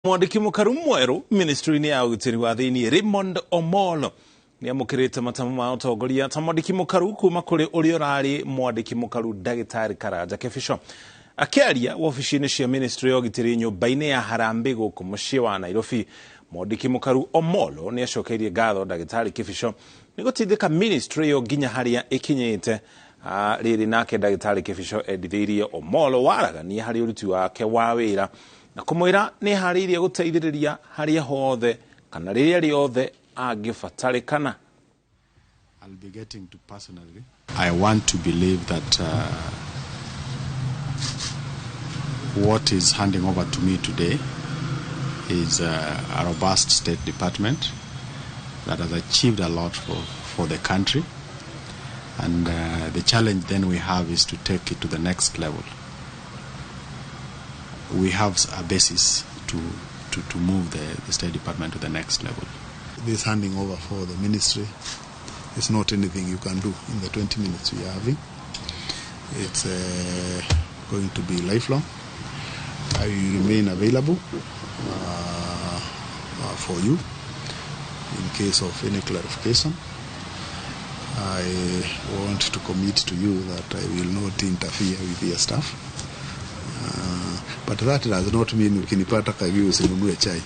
Mwandĩki mũkaru mwerũ ministry-inĩ ya ũgitĩri wa thĩinĩ Raymond Omolo nĩ amũkĩrĩte matamu ma ũtongoria ta mwandĩki mũkaru kuma kũrĩ ũrĩa ũrarĩ mwandĩki mũkaru ndagĩtarĩ Karanja Kĩbico. Akĩaria wabici-inĩ cia ministry ya ũgitĩri nyũmba-inĩ ya Harambee gũkũ mũciĩ wa Nairobi, mwandĩki mũkaru Omolo nĩ acokeirie ngatho ndagĩtarĩ Kĩbico nĩ gũtindĩka ministry ĩyo nginya harĩa ĩkinyĩte. Rĩrĩ nake ndagĩtarĩ Kĩbico endithĩirie Omolo waragania harĩ ũruti wake wa wĩra na kũmwĩra nĩ harĩirie gũteithĩrĩria harĩa hothe kana rĩrĩa rĩothe angĩbatarĩkana. I'll be getting to personally. I want to believe that what is handing over to me today is a robust State Department that has achieved a lot for the country. And the challenge then we have is to take it to the next level. We have a basis to move the State Department to the next level. This handing over for the ministry is not anything you can do in the 20 minutes we are having. It's going to be lifelong. I will remain available for you in case of any clarification. I want to commit to you that I will not interfere with your staff. But that does not mean ukinipata Kagio usinunue chai.